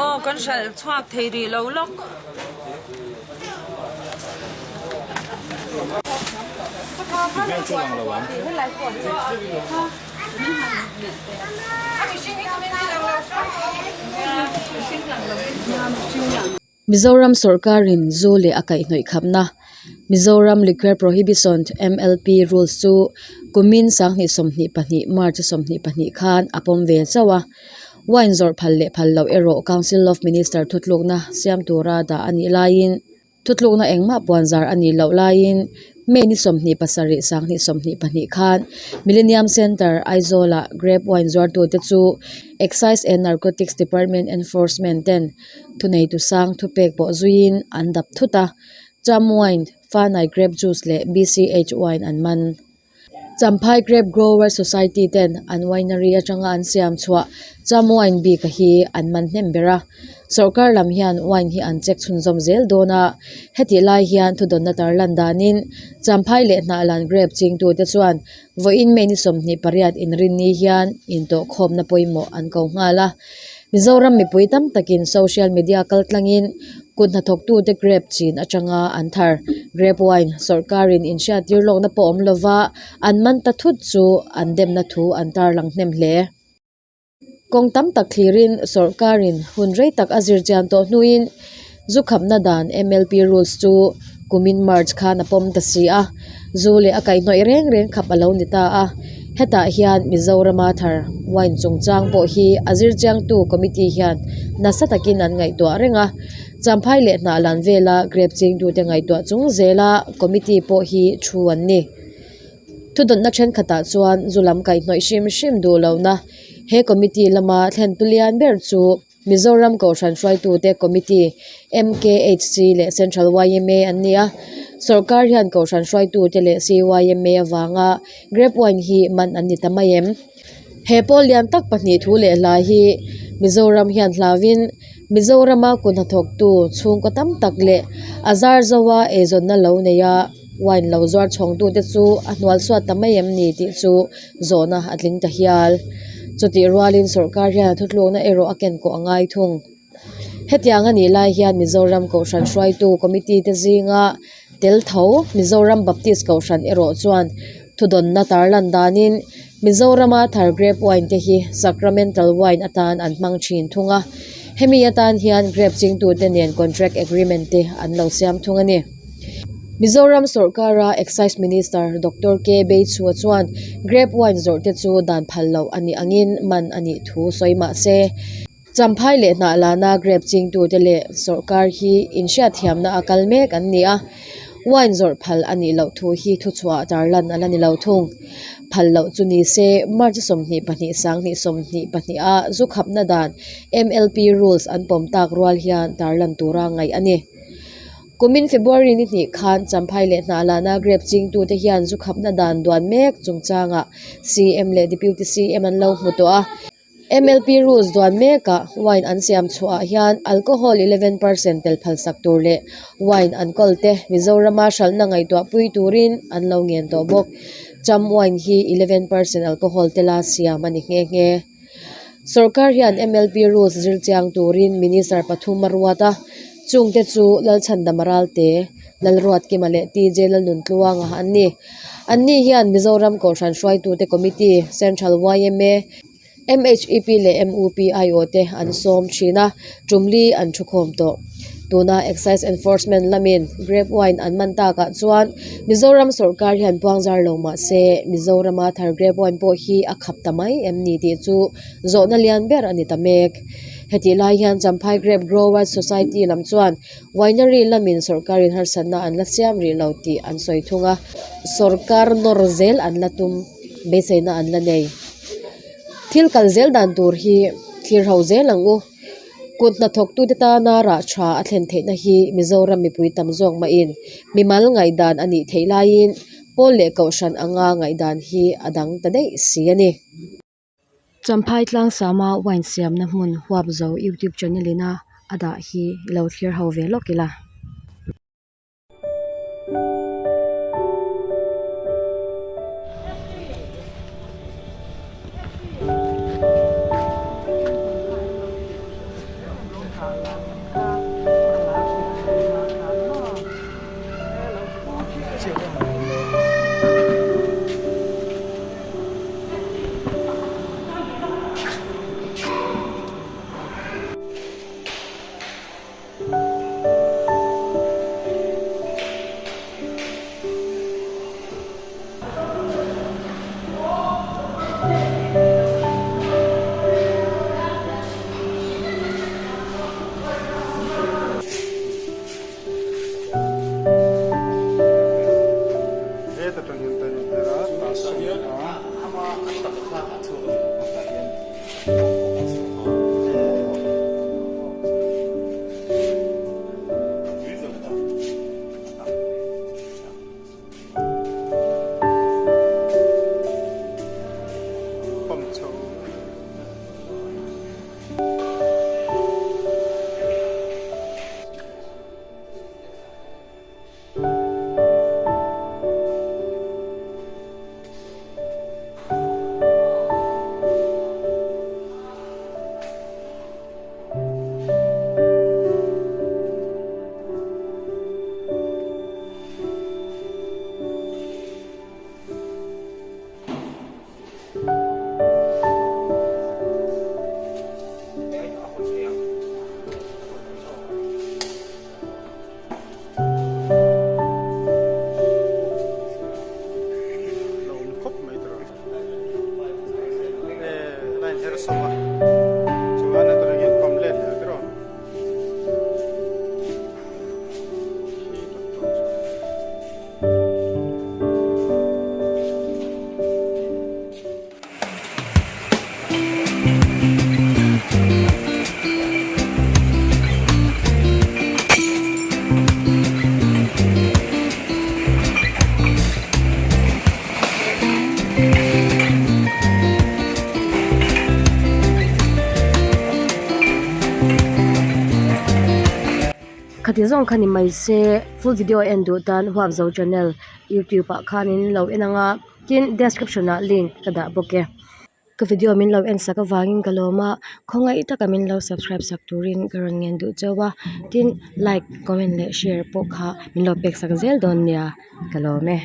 Aw kan hralh chhuak thei rih lo lawk. Mizoram sorkarin zu leh a kaihhnawih khapna Mizoram Liquor Prohibition, MLP, Rules chu kumin 2022 March 22 khan a pawm ve chauh a. Wine zawrh phal leh phal loh erawh Council of Minister thutlukna siam tura dah a nih laiin thutlukna engmah puanzar a nih loh laiin May ni 27 2022 khan Millennium Centre Aizawl-ah Grape Wine zuartute chu Excise and Narcotics Department Enforcement ten thuneitu sang thupek pawh zuiin an dap thut a, Cham Wine, Fanai Grape Juice leh BCH Wine an man. Champhai Grape Grower Society ten an winery atanga an siam chhuah Cham Wine bik a hi an man hnem ber a, sawrkar lam hian wine hi an check chhunzawm zel dawn a, hetih lai hian thudawnna tarlan danin Champhai leh Hnahlan Grape chingtute chuan vawiin May ni 28 inrinni hian intawhkhawmna pawimawh an ko nghal a. Mizoram mipui tam takin social media kaltlangin kut hnathawktute grape chin atanga an thar. Grape wine sawrkarin inhriattir lawkna pawh awm lova an man ta thut chu an demna thu an tarlang hnem hle. Kawng tam tak thlirin sawrkarin hun rei tak a zir chian tawh hnuin zu khapna dan MLP rules chu kumin March khan a pawm ta si a, zu leh a kaihhnawih reng reng khap a lo ni ta a. Hetah hian Mizorama thar wine chungchang pawh hi a zirchiangtu committee hian nasa takin an ngaihtuah reng a, Champhai leh Hnahlan vela grape chingtute ngaihtuah chung zela committee pawh hi thu an ni. Thudawnna thenkhatah chuan zu lam kaihhnawih hrim hrim duh lohna he committee lama thlentu lian ber chu Mizoram Kohhran hruaitute Committee, MKHC, leh Central yma an ni a. Sorkar hian Kohhran hruaitute leh CYMA avanga grape wine hi man an ni ta mai em? He pawl lian tak pahnih thu leh hla hi Mizoram hian hlauin Mizorama kut hnathawktu chhungkaw tam tak leh a zar zoa eizawnna lo neia wine lo zuar chhawngtute chu a hnual chhuat ta mai em ni tih chu zawhna a tling ta hial. Chutih rualin sawrkar hian a thutlukna erawh a ken kawh a ngai thung. Hetiang a nih lai hian Mizoram Kohhran hruaitu Committee te zinga tel tho Mizoram Baptist Kohhran erawh chuan thudawnna tarlan danin Mizorama thar grape wine te hi sacramental wine atan an hmang thin thung a, hemi atan hian grape chingtute nen contract agreement te an lo siam thung a ni. Mizoram sawrkara Excise Minister Doctor K Beichhua chuan grape wine zawrh te chu dan phal loh a nih angin man a nih thu sawi mah se, Champhai leh Hnahlana grape chingtute leh sawrkar hi inhriatthiamna a kal mek an ni a, wine zawrh phal a nih loh thu hi thuchhuah tarlan a la ni lo thung. Phal loh chu ni se March 22 2022 a zu khapna dan MLP rules an pawm tak rual hian tarlan tura ngaih a ni. Kumin February ni hnih khan Champhai leh Hnahlana grape chingtute hian zu khapna dan duan mek chungchangah CM leh Deputy CM an lo hmu tawh a. MLP rules duan mekah wine an siam chhuahah hian alcohol 11% tel phalsak tur leh wine an kawl te Mizorama hralhna ngaihtuahpui turin an lo ngen tawh bawk. Cham wine hi 11% alcohol tela siam a ni nghe nghe. Sorkar hian MLP rules zir chiang turin Minister pathum a ruat a, chungte chu Lalchhandama Ralte, Lalruatkima leh TJ Lalnuntluanga an ni. Anni hian Mizoram Kohhran hruaitute Committee, Central yma, MHEP leh MUPIO te an sawm thin a, tumli an thukhawm tawh. Tuna Excise Enforcement lamin grape wine an man takah chuan Mizoram sawrkar hian puangzar lo mah se Mizorama thar grape wine pawh hi a khap ta mai em ni tih chu zawhna lian ber a ni ta mek. Hetih lai hian Champhai Grape Growers Society lam chuan Winery lamin sawrkarin harsatna an la siam rih lo tih an sawi thung a, sawrkar nawr zel an la tum beiseina an la nei. Thil kal zel dan tur hi thlir ho zel ang u. Kut hnathawktute tana rah tha a thlen theihna hi Mizoram mipui tam zawk mahin mimal ngaihdan a nih theih laiin pawl leh kohhran anga ngaihdan hi a dang ta daih si a ni. Champhai tlangsama wine siamna hmun huap zo youtube channel ina a dah hi i lo thlir ho ve lawk ila. Khati zawng kha ni mai se full video en duh tan huapzo channel youtube ah khanin lo en ang a tin description ah link ka dah bawk e. Ka video min lo en sak avangin ka lawm a, khawngaih taka min lo subscribe sak turin ka rawn ngen duh chauh a, tin like comment leh share pawh kha min lo pek sak zel dawn nia ka lawm e.